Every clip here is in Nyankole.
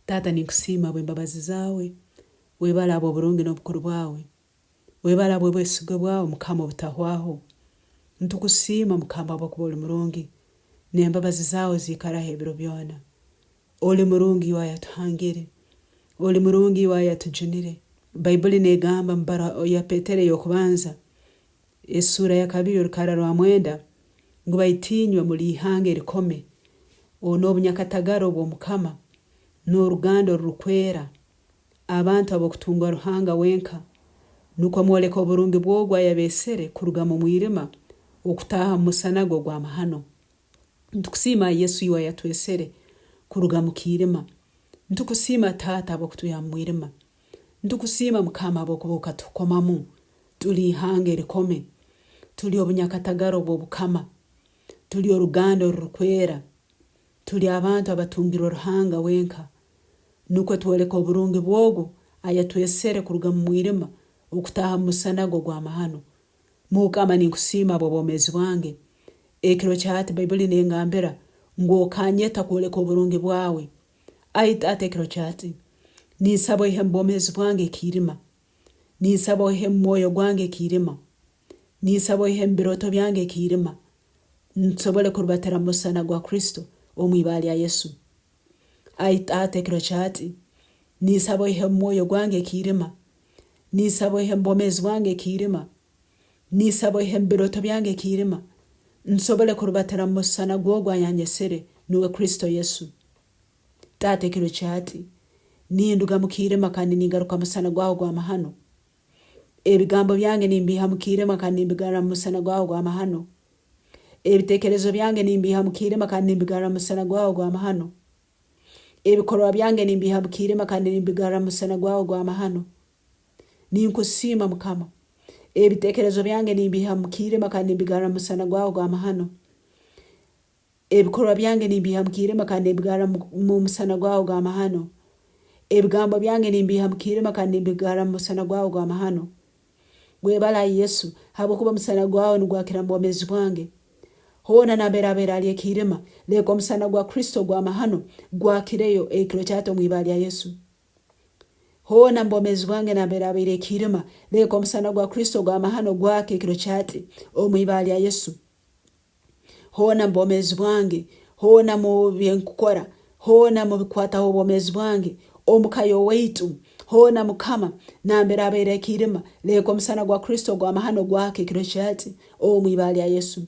Taata ninkusiima habw'embabazi zaawe, webale habw'oburungi n'obukuru bwawe, webale habw'obwesigwa bwawe Mukama obutahwaho. Nitukusiima Mukama habwokuba oli murungi, n'embabazi zaawe ziikaraho ebiro byona. Oli murungi iwe ayatuhangire, oli murungi iwe ayatujunire. Baibuli n'egamba mu bbaruha ya Petero ey'okubanza Esuura yakabiri orukarra rwamwenda ngu baitu inywe muli ihanga erikome, n'obunyakatagara obw'omukama, n'oruganda orurukwera, abantu ab'okutungwa Ruhanga wenka, nukwo mwoleke oburungi bw'ogu ayabeesere kuruga mu mwirima okutaaha mu musana gwe ogw'amahano. Nitukusiima ai Yesu iwe ayatwesere kuruga mu kiirima. Nitukusiima Taata habw'okutwiha mu mwirima. Nitukusiima Mukama habwokuba okatukomamu tuli ihanga erikome, tuli obunyakatagara obw'obukama, tuli oruganda orurukwera, tuli abantu abatungirwe Ruhanga wenka, nukwo twoleke oburungi bw'ogu ayatwesere kuruga mu mwirima okutaaha mu musana gwe ogw'amahano. Mukama ninkusiima habw'obwomeezi bwange. Ekiro kya hati Baibuli nengambira ngu okanyeta kwoleka oburungi bwawe. Ai Taata ekiro kya hati, ninsaba oihe mu bwomeezi bwange ekiirima. Ninsaba oihe mu mwoyo gwange ekiirima. Ninsaba oihe mu birooto byange ekiirima, nsobole kurubatira mu musana gwa Kristo omu ibara lya Yesu. Ai Taata ekiro kya hati, ninsaba oihe mu mwoyo gwange ekiirima. Ninsaba oihe mu bwomeezi bwange ekiirima. Ninsaba oihe mu birooto byange ekiirima, nsobole kurubatira mu musana gw'ogu ayanyesere, nuwe Kristo Yesu. Taata ekiro kya hati, ninduga mu kiirima kandi ningaruka musana gwawe ogw'amahano. Ebigambo byange nimbiiha mu kiirima kandi nimbigarra mu musana gwawe ogw'amahano. Ebitekerezo byange nimbiiha mu kiirima kandi nimbigarra mu musana gwawe ogw'amahano. Ebikorwa byange nimbiiha mu kiirima kandi nimbigarra mu musana gwawe ogw'amahano. Ninkusiima Mukama. Ebitekerezo byange nimbiiha mu kiirima kandi nimbigarra mu musana gwawe ogw'amahano. Ebikorwa byange nimbiiha mu kiirima kandi nimbigarra mu musana gwawe ogw'amahano. Ebigambo byange nimbiiha mu kiirima kandi nimbigarra mu musana gwawe ogw'amahano. Webale ai Yesu, habwokuba omusana gwawe nigwakira mu bwomeezi bwange. Hoona nambere habaire hali ekiirima, leka omusana gwa Kristo ogw'amahano gwakireyo ekiro kyahati omu ibara lya Yesu. Hoona mu bwomeezi bwange nambere habaire ekiirima, leka omusana gwa Kristo ogw'amahano gwake ekiro kyahati omu ibara lya Yesu. Hoona mu bwomeezi bwange, hoona mu byenkukora, hoona mu bikwataho obwomeezi bwange, omu ka y'owaitu, hoona Mukama, nambere habaire ekiirima, leka omusana gwa Kristo ogw'amahano gwake ekiro kyahati, omu ibara lya Yesu.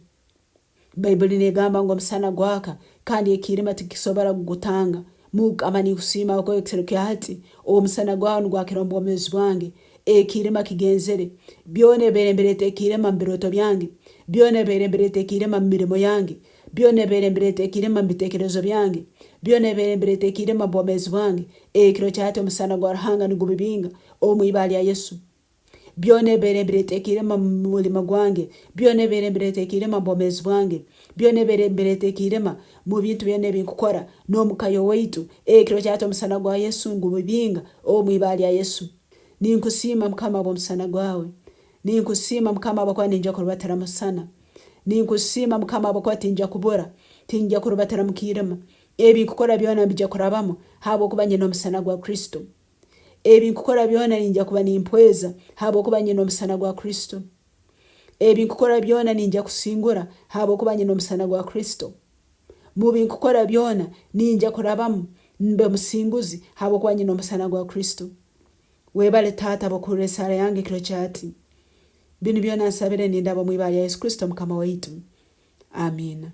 Baibuli negamba ngu omusana gwaka kandi ekiirima tikisobora kugutanga. Mukama ninkusiima habwokuba ekiro kya hati omusana gwawe nigwakira omu bwomeezi bwange. Ekiirima kigenzere. Byona ebibaire nibireeta ekiirima mu birooto byange, byona ebibaire nibireeta ekiirima mu mirimo yange, byona ebibaire nibireeta ekiirima mu biteekerezo byange, byona ebibaire nibireeta ekiirima mu bwomeezi bwange, ekiro kya hati omusana gwa Ruhanga nigubibinga omu ibara lya Yesu. Byona ebibaire nibireeta ekiirima mu mulimo gwange, byona ebibaire nibireeta ekiirima mu bwomeezi bwange, byona ebibaire nibireeta ekiirima mu bintu byona ebi nkukora n'omu ka y'owaitu, ekiro kya hati omusana gwa Yesu ngubibinga omu ibara lya Yesu. Ninkusiima Mukama habw'omusana gwawe. Ninkusiima Mukama habwokuba ninja kurubatira musana. Ninkusiima Mukama habwokuba tinja kubura, tinja kurubatira mu kiirima. Ebinkukora byona mbija kurabamu habwokuba nyine omusana gwa Kristo. Ebinkukora byona ninja kuba nimpweza habwokuba nyine omusana gwa Kristo. Ebinkukora byona ninja kusingura habwokuba nyine omusana gwa Kristo. Mubinkukora byona ninja kurabamu mbe musinguzi habwokuba nyine omusana gwa Kristo. Webale Taata habw'okuhurra esaara yange ekiro kya hati. Binu byona nsabire nindaba omu ibara lya Yesu Kristo Mukama waitu. Amiina.